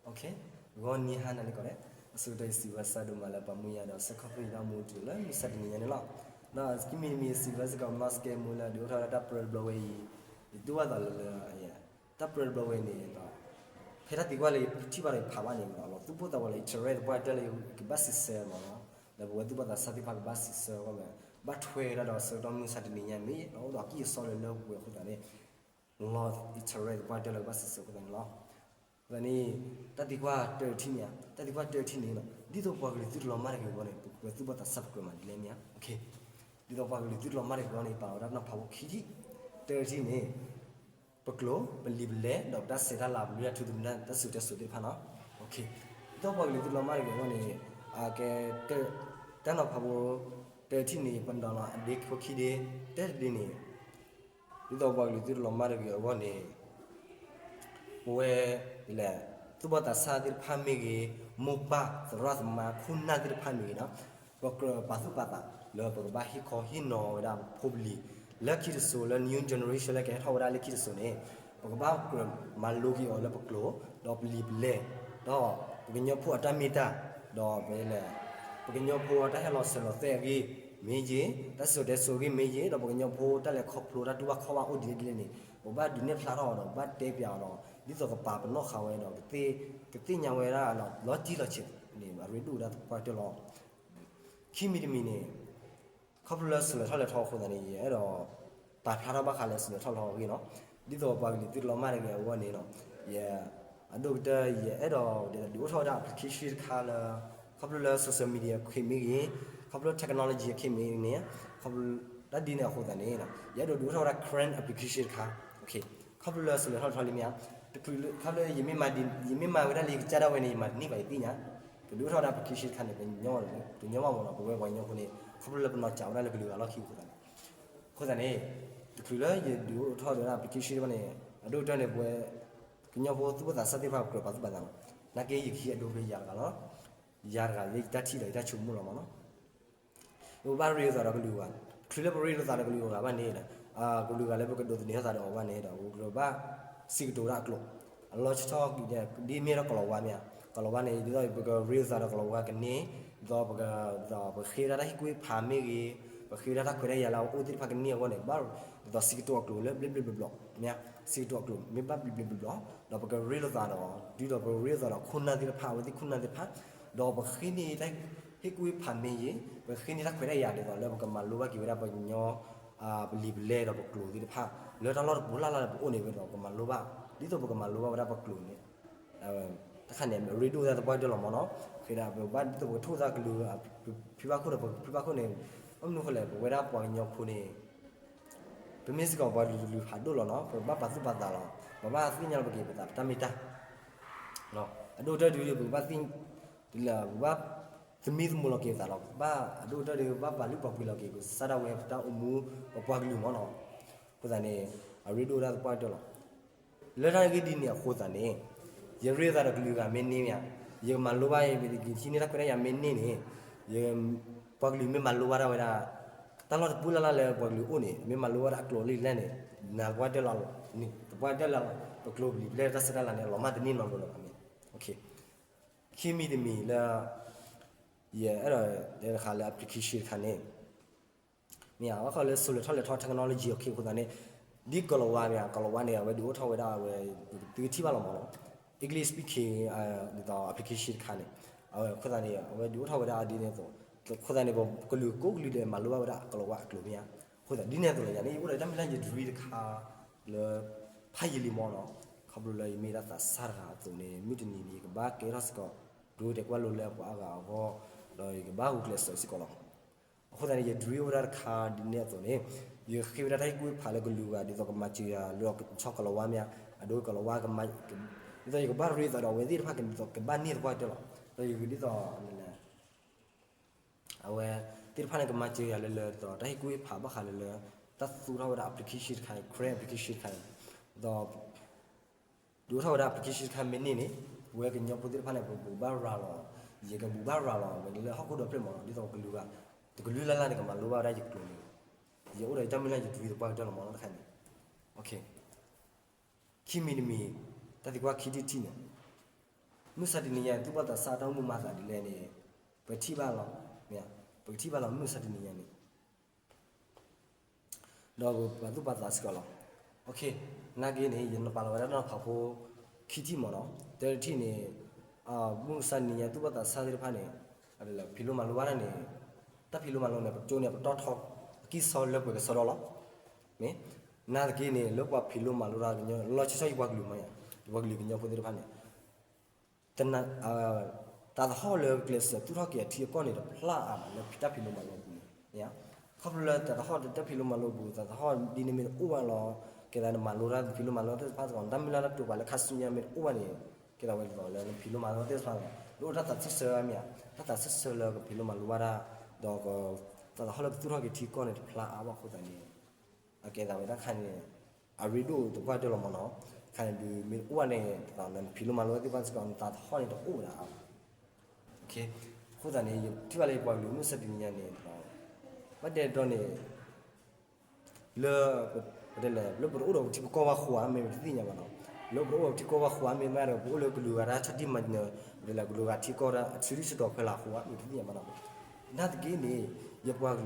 ဂီၤနံၤဟါနၤလၢကိးဂၤဒဲး, အဆိကတၢၢ်ယစံးဘျုးကစၢ်ဒိၣ်မးလၢပှၤမူယၤဒီးဆၢခီဖျိယၤဒီးမူတုၤလၢမုၢ်ဆါတနံၤညါန့ၣ်လီၤ. ဒီးခံမံၤတမံၤ စံးဘျုးစ့ၢ်ကီး မီစကဲမူ လၢဒုးအိၣ်ထီၣ်ဝဲဒၣ်တၢ်ပြၢတဘျီဝဲအံၤ, ယတူၢ်ဘၣ်သးလၢလၢ တၢ်ပြၢတဘျီဝဲန့ၣ်ဒီး ဖဲတၢ်သံကွၢ်လၢယထံၣ်ဘၣ်ဒီးယဖးဘၣ်န့ၣ်လီၤ, သူၣ်ပိၢ်သးဝးလၢ interest သပှၢ်တၢၢ်လၢယကဘၣ်စံးဆၢမးလီၤ, လၢပဝဲသူၣ်ဘီၣ်သးစၢ်သ့ၣ်တဖၣ်ကဘၣ်စံးဆၢအဂီၢ်မ့ၢ် ဘၣ်ထွဲဝဲဒၣ်ဒီးဆၢကတီၢ်မုၢ်ဆါတနံၤညါမ့ၢ် အိၣ်ဒီးအကံၢ်အစီလၢလၢပှဲၤပှဲၤအဃိသတးန့ၣ် လီၤ interest သပှၢ်တၢၢ်လၢကဘၣ်စံးဆၢအဃိသတးန့ၣ်လီၤ. အဃိသတးန့ၣ် တၢ်သံကွၢ်တၢတထံၣ်န့ၣ်, တၢ်သံကွၢ်တၢတထံၣ်န့ၣ် ဒ်သိးပှၤကလုာ်သုတလီၤမၢ်တဂ့ၤအဂီၢ်န့ၣ် ပဝဲသူၣ်ဘီၣ်သးစၢ်ပကြၢးမၤဒ်လဲၣ်မ့ၢ်ဧါ. ဒ်သိးပှၤကလုာ်သုတလီၤမၢ်တဂ့ၤအဂီၢ်န့ၣ် ပာ်လီၤဝဲဒၣ်နီၤဖးဖိခံထံၣ်, တၢတထံၣ်န့ၣ် ပကျိာ် ပလံာ်ပလဲၢ် ဒီးပတၢ်ဆဲးတၢ်လၤ ပလုၢ်တၢ်ထူသနူတၢ် တၢ်စံၣ်စိၤတဲစိၤသ့ၣ်တဖၣ်န့ၣ်လီၤ. ဒ်သိးပှၤကလုာ်သုတလီၤမၢ်တဂ့ၤအဂီၢ်န့ၣ် ကဲ တၢ်နီၤဖးဖိ တၢတထံၣ်န့ၣ် ပဒိးလီၤအဒ့ဖိခံဒ့, တၢတဒ့န့ၣ် ဒ်သိးပှၤကလုာ်သုတလီၤမၢ်တဂ့ၤအဂီၢ်န့ၣ် ပဝဲ သူၣ်ဘီၣ်သးစၢ်သ့ၣ်တဖၣ်မ့ၢ်ဂ့ၤ, မိၢ်ပၢ်သရၣ်သမါခိၣ်နၢ်သ့ၣ်တဖၣ်မ့ၢ်ဂ့ၤန့ၣ် ပကြၢးပာ်သူၣ်ပာ်သးလၢပကဘၣ်ဟ့ၣ်ခီဟ့ၣ်နီၤဝဲဒၣ်ဖိပလံၤ လၢခံတစိၤလၢ new generation လၢကဟဲထီၣ်ဝဲဒၣ်လၢခံတစိၤန့ၣ် ပကဘၣ်ကြၢးမၤလိက့ၤအီၤလၢပကျိာ် ဒီးပလံာ်ပလဲၢ် ဒီးပကညီဖိအတၢ်မ့ၢ်တၢ် ဒီးပလဲၣ် ပကညီဖိအတၢ်ဟဲလီၤစၢၤလီၤသွဲၣ်အဂ့ၢ်မ့ၢ်ဂ့ၤ, တၢ်စံၣ်စိၤတဲစိၤအဂ့ၢ်မ့ၢ်ဂ့ၤ, ဒီးပကညီဖိတၢ်လဲၤခီဖျိတၢ်တူၢ်ဘၣ်ခီၣ်ဘၣ်အိၣ်ဒ်လဲၣ်ဒ်လဲၣ်န့ၣ် ပကဘၣ်ဒုးနဲၣ်ဖျါထီၣ်အီၤဒီး ပဘၣ်တဲပျးအီၤဒီး ဒ်သိးကပာ်ပနီၣ်ဃာ်ဝဲဒီး ကသ့ၣ်ညါဝဲဒၣ်လီၤတံၢ်လီၤဆဲးန့ၣ် အရ့ဒိၣ်ဝဲဒၣ်သပှၢ်တၢၢ်လီၤ. ခံမံၤတမံၤန့ၣ် ခီဖျိလၢစၢၤလီၤထီၣ်လဲၤထီအဃိသတးန့ၣ် ယအဲၣ်ဒိး ပာ်ဖျါထီၣ်ဘၣ်ဃးလၢစၢၤလီၤထီၣ်လီၤအဂ့ၢ်လီၤ. ဒ်သိးပှၤကလုာ်သုတလီၤမၢ်တဂ့ၤအဂီၢ်န့ၣ်လီၤ. ယ အဒိၣ်ကတၢၢ် ယအဲၣ်ဒိးဒုးအိၣ်ထီၣ်ဝဲဒၣ် application တခါလၢ ခီဖျိလၢ social media ခဲမ့ၢ်ဂ့ၤ, ခီဖျိ technology ခဲမ့ၢ်ဂ့ၤန့ၣ် တၢ်ဒ်န့ၣ်အဃိသတးန့ၣ် ယအဲၣ်ဒိးဒုးအိၣ်ထီၣ်ဝဲဒၣ် current application တခါ ခီဖျိလၢစၢၤလီၤထီၣ်လဲၤထီလံမ့ၢ်ဧါ, တချုးလၢ ခီဖျိလၢယမ့ၢ်မၤဒ် ယမ့ၢ်မၤဝဲဒၣ်လၢယကစၢ်ဒၣ်ဝဲန့ၣ် ယမၤတန့ၢ်ဘၣ်ယသ့ၣ်ညါ, ပဒုးအိၣ်ထီၣ်ဝဲဒၣ် application တခါန့ၣ် ပညီ ပညီဘၣ်မ့ၢ်နီၤ ပဝဲပှၤကညီဖိန့ၣ် ခီဖျိလၢပနီၤစးဝဲဒၣ်လၢကလုာ်ဂၤလီၢ်ခံအဃိသတးန့ၣ်, အဃိသတးန့ၣ် တချုးလၢယဒုးအိၣ်ထီၣ်ဝဲဒၣ် application တခါန့ၣ် အဒိၣ်ကတၢၢ်န့ၣ် ပဝဲ ကညီဖိသူၣ်ဘီၣ်သးစၢ်သ့ၣ်တဖၣ်ကြၢးပာ်သူၣ်ပာ်သးလီၤ. နာ်က့ယကဟံးအဒိဖဲယၤတဂၤလီၤ. ယၤတဂၤ ယတၢ်ထံၣ်ဒီးယတၢ်ဆိကမိၣ်လီၤမ့ၢ်နီၤ. ပဘၣ်ရ့လိာ်သးဒီးကလုာ်ဂၤ, တချုးလၢပရ့လိာ်သးဒီးကလုာ်ဂၤဘၣ်န့ၣ်ဒီး ကလုာ်ဂၤလၢပကဒိးသန့ၤထီၣ်သးဒီးအီၤဘၣ်န့ၣ်ဒီး ပကဘၣ်စံးကတိၤဒၣ်အကျိာ်, အလီၤဆီ ဒ်မ့ၢ်ဒီးကလီၤဝါမ့ၢ်ဧါ, ကလီၤဝါန့ၣ် ဒ်သိးပကရ့လိာ်သးဒီးကလီၤဝါကန့ၢ်, ဒီးပက ဒီးပဃ့ဝဲဒၣ်တၢ်ဟ့ၣ်ကူၣ်ဟ့ၣ်ဖးမ့ၢ်ဂ့ၤ, ပဃ့ဝဲဒၣ်တၢ်ခွဲးတၢ်ယာ်လၢအအိၣ်သ့ၣ်တဖၣ်ကန့ၢ်အဂီၢ်န့ၣ် ဘၣ်ဒ်သိးစံးကတိၤအကျိာ်လၢဘျ့ဘျ့ဘျ့ဘျ့ မ့ၢ်ဧါ, စံးကတိၤအကျိာ်မ့ၢ်ဘၣ်ဘျ့ဘျ့ဘျ့ဘျ့ ဒီးပကရ့လိာ်သးဒီး ဒ်သိးပကရ့လိာ်သးဒီးခိၣ်နၢ်သ့ၣ်တဖၣ် အဝဲသ့ၣ်ခိၣ်နၢ်သ့ၣ်တဖၣ်, ဒီးပဃ့န့ၢ်တၢ်ဟ့ၣ်ကူၣ်ဟ့ၣ်ဖးမ့ၢ်ဂ့ၤ, ပဃ့န့ၢ်တၢ်ခွဲးတၢ်ယာ်ဒ်သိးလၢပကမၤလိဘၣ်က့ၤဝဲဒၣ်ပှၤကညီ ပလံာ်ပလဲၢ်ဒီးပကျိာ်သ့ၣ်တဖၣ် လၢတၢ်လီၢ်တပူၤလၢ်လၢ်လၢပအိၣ်န့ၣ်ဝဲဒီး ပကမၤလိဘၣ် ဒ်သိးပကမၤလိဘၣ်ဝဲဒၣ်ပကျိာ်န့ၣ် တခါန့ၣ် အရ့ဒိၣ်ဝဲဒၣ်သပှၢ်တၢၢ်လီၤမ့ၢ်နီၤ. ဃ့ဒၣ်ပဘၣ်ဒ်သိးပကထိၣ်သးကလုာ် ဖံဘၣ်ခိၣ်ဒီးပဖံဘၣ်ခိၣ်န့ၣ် ဘၣ်မနုၤဃိလဲၣ် ပဝဲဒၣ်ပှၤကညီဖိန့ၣ် ပမ့ၢ်စ့ၢ်ကီးပှၤကလုာ်ဖးဒိၣ်လီၤနီၤ ပဘၣ်ပာ်သူၣ်ပာ်သးလီၤ ပဘၣ်သ့ၣ်ညါလီၤပက့ၤပသးပတၢ်မ့ၢ်တၢ် အဒိၣ်ကတၢၢ်ဒုး ပကဘၣ်သ့ၣ် ပဘၣ်သမံသမိးလီၤက့ၤပသးလီၤ ပဘၣ်အဒိၣ်ကတၢၢ်ဒုး ပဘၣ်ပာ်လုၢ်ပာ်ပှ့ၤလီၤက့ၤ ပကစၢ်ဒၣ်ဝဲပတၢ်အိၣ်မူ ပပှၤကလုာ်မ့ၢ်နီၤ. အဃိသတးန့ၣ် အရ့ဒိၣ်ဝဲဒၣ်သပှၢ်တၢၢ်လီၤ. လၢတၢ်ဂ့ၢ်ဒ်န့ၣ်အဃိသတးန့ၣ် ယရ့လိာ်သးဒီးကလုာ်ဂၤမ့ၢ်န့ၢ်မ့ၢ်ဧါ, ယကမၤလိဘၣ် ယကဟံးန့ၢ်တၢ်ခွဲးတၢ်ယာ်မ့ၢ်န့ၢ်န့ၣ် ပှၤကလုာ်မ့ၢ်မၤလိဘၣ်ဒၣ်ဝဲဒၣ် တၢ်လီၢ်တပူၤလၢ်လၢ်လၢပှၤကလုာ်အိၣ်န့ၣ် မ့ၢ်မၤလိဘၣ်ဒၣ်အကျိာ်လၢလဲၣ်န့ၣ် နၤသပှၢ်တၢၢ်လီၤ သပှၢ်တၢၢ်လီၤ ပကျိာ်ပလံာ်ပလဲၢ်တၢ်ဆဲးတၢ်လၤန့ၣ် လီၤမၢ်တန့ၢ်နီတဘျီလၢၤဘၣ်န့ၣ်. ခံမံၤတမံၤလၢ ယအဲၣ်ဒိးတဲတခါလၢ application တခါန့ၣ် မ့ၢ်ဧါ ဘၣ်ဃးလၢ စၢၤလီၤထီၣ်လဲၤထီ technology အခံအဃိသတးန့ၣ် ဒ်ကလီၤဝါမ့ၢ်ဧါ ကလီၤဝါန့ၣ် အဝဲဒုးအိၣ်ထီၣ်ဝဲဒၣ်အဝဲ သုကထံၣ်ဘၣ်လီၤမ့ၢ်နီၤ English speaking ဒ်သိး application တခါန့ၣ် အဝဲအဃိသတးန့ၣ် အဝဲဒုးအိၣ်ထီၣ်ဝဲဒၣ်ဒ်န့ၣ်အသိး အဃိသတးန့ၣ် ပကလုာ်ကိးကလုာ်ဒဲးမၤလိဘၣ်ဝဲဒၣ်ကလီၤဝါအကျိာ်မ့ၢ်ဧါ. အဃိသတးဒ်န့ၣ်အသိးလီၤ ယၤန့ၣ် ယအိၣ်ဒီးတၢ်မုၢ်လၢ်ယ dream တခါ လၢ ဖးယံာ်လံမ့ၢ်နီၤ ခီဖျိလၢယမ့ၢ်ဒၣ်သးစၢ်တဂၤအသိးန့ၣ် မုၢ်တနံၤန့ၣ် ယကဘၣ်ကဲထီၣ်စ့ၢ်ကီး ဒိတဲာ်ကွၢ်လိလၢပှၤအါဂၤအဂီၢ် ဒီးယကဘၣ်ဂုာ်ကျဲးစၢးစ့ၢ်ကီးလီၤ. အဃိသတးန့ၣ် ယ dream အိၣ်ဝဲဒၣ်တခါဒ်န့ၣ်အသိးန့ၣ် ယဃ့ဝဲဒၣ်တၢ်ဟ့ၣ်ကူၣ်ဟ့ၣ်ဖးလၢကလုာ်ဂၤ ဒ်သိးကမၤစၢၤယၤလၢဆီကလီၤဝါမ့ၢ်ဧါ အဒိကလီၤဝါကမၤ ဒ်သိးယကဘၣ်ရ့သးဒီးအဝဲသ့ၣ်တဖၣ်ကဒ်သိးကဘၣ်န့ၢ်သပှၢ်ကတၢၢ်လီၤ. ဒီးယကဒ်သိး အဝဲသ့ၣ်တဖၣ်န့ၣ် ကမၤစၢၤယၤလၢလၢ ဒ်သိးတၢ်ဟ့ၣ်ကူၣ်ဟ့ၣ်ဖးဘၣ်ဃးလၢလၢ တၢ်သူၣ်ထီၣ်ဝဲဒၣ် application တခါ current application တခါန့ၣ် ဒီး ဒုးအိၣ်ထီၣ်ဝဲဒၣ် application တခါမ့ၢ်န့ၢ်န့ၣ် ပဝဲကညီဖိသ့ၣ်တဖၣ်န့ၣ် ပဘူၣ်ဘၣ်ရၤလီၤ ယကဘူၣ်ဘၣ်ရၤလီၤ ဝဲလၢဟီၣ်ခိၣ်ဒီဖျၢၣ်မ့ၢ်နီၤ ဒ်သိးကလုာ်ဂၤ တကလုာ်လၢ်လၢ်န့ၣ် ကမၤလိဘၣ်ဝဲဒၣ်ယကျိာ်န့ၣ် ယအိၣ်ဒီးတၢ်မုၢ်လၢ်ယ dream သပှၢ်ကတၢၢ်လီၤမ့ၢ်နီၤတခါန့ၣ် ခံမံၤတမံၤ တၢ်သံကွၢ်ခံထံၣ်တထံၣ်န့ၣ် မုၢ်ဆါတနံၤညါ သူၣ်ဘီၣ်သးစၢ်တၢ်အိၣ်မူမၤသးဒ်လဲၣ်န့ၣ် ပထံၣ်ဘၣ်လီၤ. ပကထံၣ်ဘၣ်လီၤ မုၢ်ဆါတနံၤညါန့ၣ် ဒီးပာ်သူၣ်ပာ်သးစ့ၢ်ကီးလီၤ. နာ်က့န့ၣ် ယနပာ်လီၤဝဲဒၣ်နီၢ်ဖးဖိ ခံထံၣ်မ့ၢ်နီၤ. တထံၣ်န့ၣ် မုၢ်ဆါတနံၤညါ သူၣ်ဘီၣ်သးစၢ်သ့ၣ်တဖၣ်န့ၣ် ဖံးလိမၤလိဘၣ်တၢ်န့ၣ် တၢ်ဖံးလိမၤလိန့ၣ် ပကၠိန့ၣ် ပတီၢ်ထီ အကံၢ်စီလၢပှဲၤကစီဒီလီၤ. မ့ၢ် နာ်သက့န့ၣ် လၢပှၤဖံးလိမၤလိတၢ်ကညီ လီၤဆီဆီယပှၤကလုာ်မ့ၢ်ယါ, ယပှၤကလုာ်ကညီဖိသ့ၣ်တဖၣ်န့ၣ် တၢ်သဟီၣ်လၢကျဲးစၢးသူၣ်ထီၣ်က့ၤအထံအကီၢ်န့ၣ် တဖျါအါဘၣ်လၢတၢ်ဖံးလိမၤလိအပူၤန့ၣ်. ခီဖျိလၢတၢ်သဟီၣ်တၢ်ဖံးလိမၤလိအပူၤ တၢ်သဟီၣ်ဒ်န့ၣ်မ့ၢ်တအိၣ်ဘၣ်လီၤ. ကဲသးနမၤလိတၢ်ဖံးလိမၤလိသ့ၣ်တဖၣ်စ့ၢ်ကီး တၢ်မုၢ်လၢ်တၢ်တိာ်ပာ်လၢခါဆူညါမ့ၢ်တအိၣ်ဘၣ်န့ၣ် ကဲသးဝဲဒ်သိးလၢနဖံးလိမၤလိသ့ၣ်တဖၣ် လၢအိၣ်တၢ်သးဆၢဆၢမ့ၢ်ဧါ, တၢ်သးဆၢဆၢလၢကဖံးလိမၤလိဘၣ်တၢ် ဒီး တၢ်သဟီၣ်လၢကသူၣ်ထီၣ်က့ၤထံကီၢ်န့ၣ် တဖျါအါဘၣ်အဃိသတးန့ၣ် အကဲသးဝဲဒၣ်ခါန့ၣ် အရ့ဒိၣ်သပှၢ်တၢၢ်လီၤမ့ၢ်နီၤ. ခါန့ၣ်ဒုးမ့ၢ်အိၣ်ဘၣ်န့ၣ် နဖံးလိမၤလိသ့ၣ်တဖၣ်စ့ၢ်ကီး နတၢ်သဟီၣ်န့ၣ်တအိၣ်ဝဲဒၣ်အါဘၣ်. အဃိသတးန့ၣ် ယထံၣ်ဘၣ်လၢယပှၤကလုာ်မုၢ်ဆါတနံၤညါန့ၣ် ဘၣ်တဲဒီးန့ၣ် လၢ ပတဲလဲၣ် လၢပတအိၣ်ဒီးပထံပကီၢ်ဘၣ်ဃိဧါ မ့ၢ်ပတသ့ၣ်ညါဘၣ်နီၤ. လၢပတအိၣ်ဒီးပထံကီၢ်ဘၣ်ဃိဧါ မ့ၢ်မ့ၢ်ဒီး ပအိၣ်လၢကလုာ်ဂၤတၢ်ဆီၣ်တံၢ်မၤနၢၤ ပတဲလဲၣ် ကလုာ်ဂၤထံကီၢ်တၢ်အဆၢထံၣ်ဆၢကတီၢ်ဖဲလၢဃိဧါ မ့ၢ်ပတသ့ၣ်ညါဘၣ်နီၤ. နာ်သက့န့ၣ် ယပှၤကလုာ်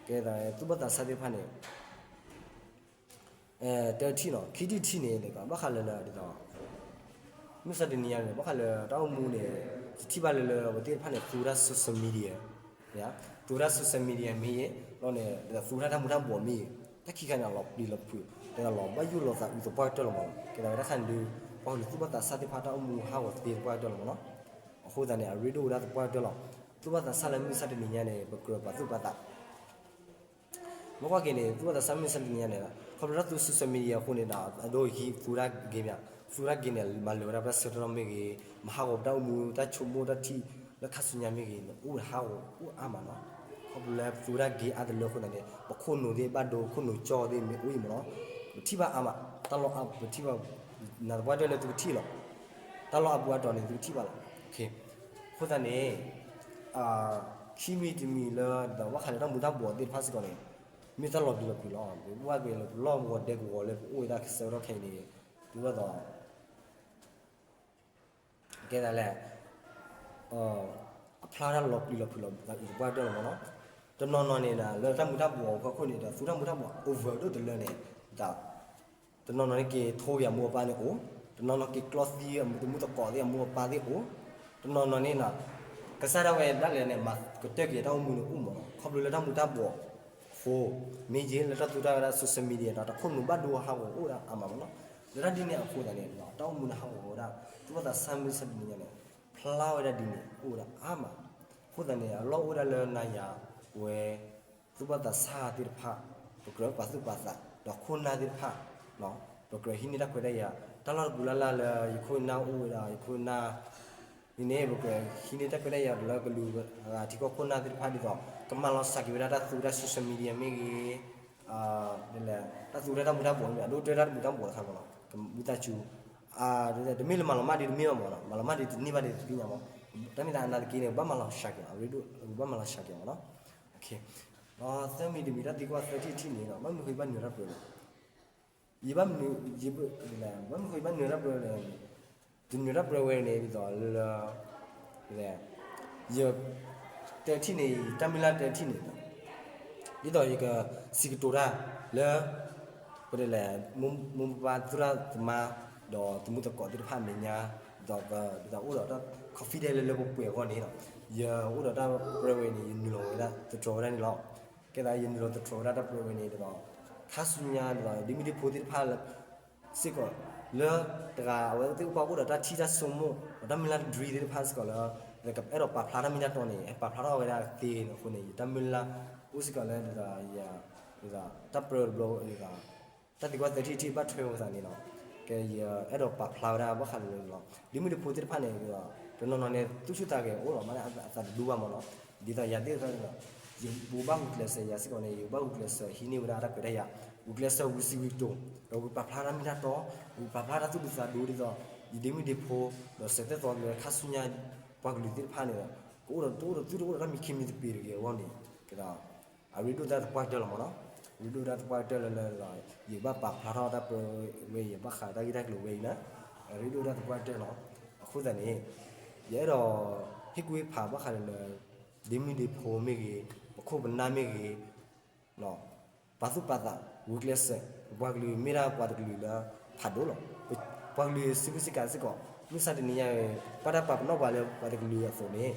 ကဲသးသူၣ်ဘီၣ်သးစၢ်သ့ၣ်တဖၣ်န့ၣ် တထံၣ်နီၤ ခံထံၣ်တထံၣ်န့ၣ် ဘၣ်ဃးလၢလၢဒ်သိး မုၢ်ဆါတနံၤညါန့ၣ် ဘၣ်ဃးလၢတၢ်အိၣ်မူန့ၣ် ယထံၣ်ဘၣ်လၢလၢအဝဲသ့ၣ်တဖၣ်န့ၣ် သူဝဲဒၣ် social media, သူဝဲဒၣ် social media မ့ၢ်ဂ့ၤ လီၤန့ၣ် ဒီးသူဝဲဒၣ်တၢ်မူၤတၢ်ဘှီးမ့ၢ်ဂ့ၤ တၢ်ခံခါန့ၣ် လီၤပျံၤလီၤဖုး ဒီးလီၤဘၣ်ယိၣ်လီၤသးအုးသပှၢ်ကတၢၢ်လီၤမ့ၢ်နီၤ. ကဲသးဝဲဒၣ်ခါန့ၣ်ဒုး ပှၤကလုာ်သူၣ်ဘီၣ်သးစၢ်သ့ၣ်တဖၣ်တၢ်အိၣ်မူဟးဂီၤသ့သပှၢ်ကတၢၢ်လီၤမ့ၢ်နီၤ. အဃိသတးန့ၣ် အရ့ဒိၣ်ဝဲဒၣ်သပှၢ်ကတၢၢ်လီၤ. သူၣ်ဘီၣ်သးစၢ်လၢမုၢ်ဆါတနံၤညါန့ၣ် ပကြၢးပာ်သူၣ်ပာ်သး မ့ၢ်ကွၢ်က့ၤန့ၣ် သူၣ်ဘီၣ်သးစၢ်မုၢ်ဆါတနံၤညါန့ၣ် ခီဖျိတၢ်သူ social media အဃိန့ၣ်ဒီး အဒိဟံးသူဝဲဒၣ် game မ့ၢ်ဧါ, သူဝဲဒၣ် game န့ၣ် မၤလၢာ်ဝဲဒၣ်ပတၢ်ဆၢကတီၢ်မ့ၢ်ဂ့ၤ, မၤဟးဂီၤပတၢ်အိၣ်မူ တၢ်ဆိကမိၣ်တၢ်ထံၣ်လၢခါဆူညါမ့ၢ်ဂ့ၤန့ၣ် အိၣ်ဝဲဒၣ်ဟးဂီၤအိၣ်အါမးနီၤ. ခီဖျိလၢသူဝဲဒၣ် game အါတလၢအဃိသတးန့ၣ် ပခိၣ်နူာ်သ့ၣ်ဘၣ်ဒိ ခိၣ်နူာ်ကၠီသ့ၣ်မ့ၢ်အိၣ်အံၤမ့ၢ်နီၤ, ပထံၣ်ဘၣ်အါမး, တၢ်လီၢ်အါပထံၣ်ဘၣ်, နသပှၢ်ကတၢၢ်လၢသုကထံၣ်လီၤ, တၢ်လီၢ်အါပူၤအါတီၤန့ၣ် သုကထံၣ်ဘၣ်လီၤ. အဃိသတးန့ၣ် ခံမံၤတမံၤလၢ ဒ်သိးဘၣ်ဃးလၢတၢ်မူၤတၢ်ဘှီးသ့ၣ်တဖၣ်စ့ၢ်ကီးန့ၣ် မ့ၢ်တၢ်လီၤပျံၤလီၤဖုးလီၤ. ပကွၢ်က့ၤလၢပလီၢ်ကဝီၤဒဲကဝီၤလၢပအိၣ်ဝဲဒၣ်ကစၢ်ကထီၣ်ခဲအံၤန့ၣ် ဒ်သိး ကဲဒ်လဲၣ် အဖျါတၢ်လီၤပျံၤလီၤဖုးလီၤသပှၢ်ကတၢၢ်လီၤမ့ၢ်နီၤ. တနီၤနီၤန့ၣ်ဒီး လၢတၢ်မူၤတၢ်ဘှီးအဖီခိၣ်န့ၣ်ဒီး သူတၢ်မူၤတၢ်ဘှီး over ဒိၣ်တလၢန့ၣ် ဒီး တနီၤနီၤန့ၣ်က့ၤထိက့ၤအမိၢ်အပၢ်န့ၣ်အိၣ်, တနီၤနီၤက့ၤကျီသံအမူတမူသကိးသ့ၣ်အမိၢ်အပၢ်သ့ၣ်အိၣ်, တနီၤနီၤန့ၣ်နီၤ ကစၢ်ဒၣ်ဝဲဒၣ်လဲာ်န့ၣ် မၤကတၢၢ်က့ၤတၢ်အိၣ်မူန့ၣ်အိၣ်မ့ၢ်နီၤ. ခီဖျိလၢတၢ်မူၤတၢ်ဘှီးအဃိ မ့ၢ်ယ့လၢတၢ်သူတၢ်ဝဲဒၣ် social media ဒီးတၢ်ခိၣ်နူာ်ဘၣ်ဒိဟးဂီၤအိၣ်ဒၣ်အါမးမ့ၢ်နီၤ. လၢတၢ်ဒ်န့ၣ်အဃိသတးန့ၣ် တၢ်အိၣ်မူန့ၣ်ဟးဂီၤဝဲဒၣ် သူၣ်ဘီၣ်သးစၢ်မုၢ်ဆါတနံၤညါန့ၣ် ဖျါဝဲဒၣ်ဒ်န့ၣ်အိၣ်ဝဲဒၣ်အါမး. အဃိသတးန့ၣ် အလီၢ်အိၣ်ဝဲဒၣ်လၢနၤယၤဝဲ သူၣ်ဘီၣ်သးစၢ်သ့ၣ်တဖၣ် ပကြၢးပာ်သူၣ်ပာ်သး ဒီးခိၣ်နၢ်သ့ၣ်တဖၣ် ပကြၢးဟံးန့ၢ်တၢ်ခွဲးတၢ်ယာ် တၢ်လီၢ်တပူၤလၢ်လၢ်လၢယခိၣ်နၢ်အိၣ်ဝဲဒၣ် ယခိၣ်နၢ် န့ၣ် ပကြၢးဟံးန့ၢ်တၢ်ခွဲးတၢ်ယာ်လၢကလုာ်ဂၤထံကီၢ်ခိၣ်နၢ်သ့ၣ်တဖၣ်ဒ်သိး ကမၤလီၤစှၤက့ၤဝဲဒၣ်တၢ်သူဝဲဒၣ် social media မ့ၢ်ဂ့ၤ တၢ်သူဝဲဒၣ်တၢ်မူၤတၢ်ဘှီးမ့ၢ် အဒိတၢ်မူၤတၢ်ဘှီးတခါမ့ၢ်နီၤ ကမူၤတၢ်စူၤ တမ့ၢ်လၢမၤလီၤမၢ်ဒ်တမ့ၢ်ဘၣ်မ့ၢ်နီၤ မၤလီၤမၢ်ဒ်တန့ၢ်ဘၣ်ဒ်တသ့ၣ်ညါမ့ၢ် တၢ်မ့ၢ်သးနာ်သက့န့ၣ် ဘၣ်မၤလီၤစှၤက့ၤ အရ့ဒိၣ် ဘၣ်မၤလီၤစှၤက့ၤမ့ၢ်နီၤ. ဒီးသၢမံၤတမံၤ တၢ်သံကွၢ်သၢထံၣ်တထံၣ်န့ၣ် ဘၣ်မနုၤဃိဘၣ်နုာ်တၢ်ပရၢဝဲ ယဘၣ်မနုၤ ဘၣ်မနုၤဃိဘၣ်နုာ်တၢ်ပရၢလဲၣ်, ယနုာ်တၢ်ပရၢဝဲန့ၣ် ဒ်သိးလၢ ယ တထံၣ်န့ၣ် တၢ်မုၢ်လၢ်တထံၣ်န့ၣ် ဒ်သိးယကစံးကတိၤတၢ်လၢ ပတဲလဲၣ် မိၢ်ပၢ်သရၣ်သမါ ဒီးသမူသကိးသ့ၣ်တဖၣ်အမဲာ်ညါ ဒီးပဒ်သိးအိၣ်ဒီးတၢ် confidence လၢလၢပှဲၤပှဲၤအဂီၢ်န့ၣ် ယအိၣ်ဒီးတၢ်ပရၢဝဲန့ၣ် ယနုာ်လီၤဝဲဒၣ်သတြီၤဝဲဒၣ်န့ၣ်လီၤ. ကဲသးယနုာ်လီၤသတြီၤဝဲဒၣ်တၢ်ပရၢဝဲန့ၣ်ဒီး ခါဆူညါဒ်သိး ဒ်မုၢ်ဒ်ဖိသ့ၣ်တဖၣ် စ့ၢ်ကီး လၢတဂၤအဝဲသ့ၣ်အိၣ်ဘၣ်အိၣ်ဒီးတၢ်ထံၣ်တၢ်ဆိကမိၣ် ဒီးတၢ်မုၢ်လၢ်တဒြံသ့ၣ်တဖၣ်စ့ၢ်ကီးလၢ ကအဲၣ်ဒိးပာ်ဖျါတၢ်မ့ၢ်တၢ်တီန့ၣ် ပာ်ဖျါထီၣ်ဝဲဒၣ်သ့န့ၣ်အဃိန့ၣ် ယတၢ်မုၢ်လၢ်အိၣ်စ့ၢ်ကီးလၢ တၢ်ပရၢတဘျီ တၢ်သံကွၢ်သၢထံၣ်တထံၣ်ဘၣ်ထွဲဝဲသးန့ၣ်လီၤ. ကဲယအဲၣ်ဒိးပာ်ဖျါဝဲဒၣ်ဘၣ်ဃးလၢလၢလီၤ. ဒ်မုၢ်ဒ်ဖိသ့ၣ်တဖၣ်န့ၣ် တနီၤနီၤန့ၣ် သူၣ်ဆူၣ်သးဂဲၤအိၣ်လီၤမးန့ၣ် အသးတဒူဘၣ်မ့ၢ်နီၤ. ဒ်သိးယၤသ့ၣ်တဖၣ်န့ၣ် ယဘိးဘၣ်ဂုာ်ကျဲးစၢးယၤစ့ၢ်ကီးန့ၣ် ယဘၣ်ဂုာ်ကျဲးစၢးဟံးန့ၢ်ဝဲဒၣ်တၢ်ခွဲးတၢ်ယာ် ဂုာ်ကျဲးစၢးဝံၤစံးဝံၤကတိၤ ဒီးဂုာ်ပာ်ဖျါတၢ်မ့ၢ်တၢ်တီ ဂုာ်ပာ်ဖျါတၢ်သူၣ်ဒူသးဒူဒ်သိး ယဒ့မုၣ်ဒ့ဖိ ဒီးစဲးသဲၣ်သီလၢခါဆူညါ ပှၤကလုာ်သ့ၣ်တဖၣ်န့ၣ် ကအိၣ်ဒီးတအိၣ်ဒီးသုတအိၣ်ဒီးတၢ်မံခံမံသပ့ၤတဂ့ၤ အဂီၢ်န့ၣ် ကဒီး အရ့ဒိၣ်တၢ်သပှၢ်ကတၢၢ်လီၤမ့ၢ်နီၤ. ရ့ဒိၣ်တၢ်သပှၢ်ကတၢၢ်လၢလၢ ယဘၣ်ပာ်ဖျါထီၣ်တၢ်ပဝဲ ယဘၣ်ဃးတၢ်ဂ့ၢ်တၢ်ကျိၤဝဲအံၤန့ၣ် အရ့ဒိၣ်တၢ်သပှၢ်ကတၢၢ်လီၤ. အဃိသတးန့ၣ် ယအဲၣ်ဒိး ဟ့ၣ်ကူၣ်ဟ့ၣ်ဖးဘၣ်ဃးဒီးလၢ ဒ့မုၣ်ဒ့ဖိမ့ၢ်ဂ့ၤ, ပခိၣ်ပနၢ်မ့ၢ်ဂ့ၤ, ပာ်သူၣ်ပာ်သး ဂုာ်ကျဲးစၢး, ပပှၤကလုာ်မ့ၢ်ဒၣ်ပှၤတကလုာ်လၢ ဖးဒိၣ်လီၤ. ပပှၤကလုာ်စံးဘျုးစံးကါစ့ၢ်ကီး, မုၢ်ဆါတနံၤညါ ဘၣ်တၢ်ပာ်ပနီၣ်ပှၤလၢပှၤတကလုာ်အသိးန့ၣ်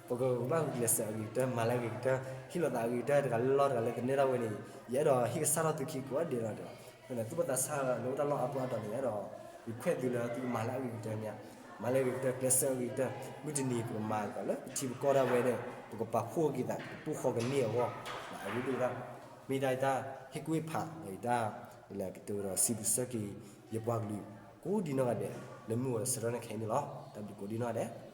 ပကဘၣ်ဂုာ်ကျဲးစၢးအဂ့ၤကတၢၢ်, မၤလၢအဂ့ၤကတၢၢ်, ဟ့ၣ်လီၤသးအဂ့ၤကတၢၢ်, တဂၤလၢလီၢ်တဂၤလၢသန့ၤထီၣ်ဝဲန့ၣ် ယအဲၣ်ဒိးဟ့ၣ်ကစၢ်ထီၣ်သုခံကိးဂၤဒဲးလီၤ. ဒီး သူၣ်ဘီၣ်သးစၢ်လၢအိၣ်တၢ်လီၢ်အါပူၤအါတီၤန့ၣ် ယအဲၣ်ဒိး request သုလၢသုကမၤလၢအဂ့ၤကတၢၢ်မ့ၢ်ဧါ, မၤလၢအဂ့ၤကတၢၢ်, ကျဲးစၢးအဂ့ၤကတၢၢ်, မုၢ်တနံၤပကမၤသးလၢပထံပကီၢ်ဒၣ်ဝဲဒီး ပကပာ်ဖှိၣ်က့ၤသး ပကပူၤဃီၤကန့ၢ်အဂီၢ်, အဝဲဒၣ် မ့ၢ်ဒၣ်ယတၢ်ဟ့ၣ်ကူၣ်ဟ့ၣ်ဖး ဒီးယတၢ် လၢကတိၤဒီးစံးဘျုးစံးက့ၤ ယပှၤကလုာ် ကိးဒံနီၢ်ဂၤဒဲး လၢမုၢ်ဂီၤဒီးဆၢကတီၢ်န့ၣ်ခဲအံၤန့ၣ်လီၤ. တၢ်ဘျုးကိးဒံနီၢ်ဂၤဒဲး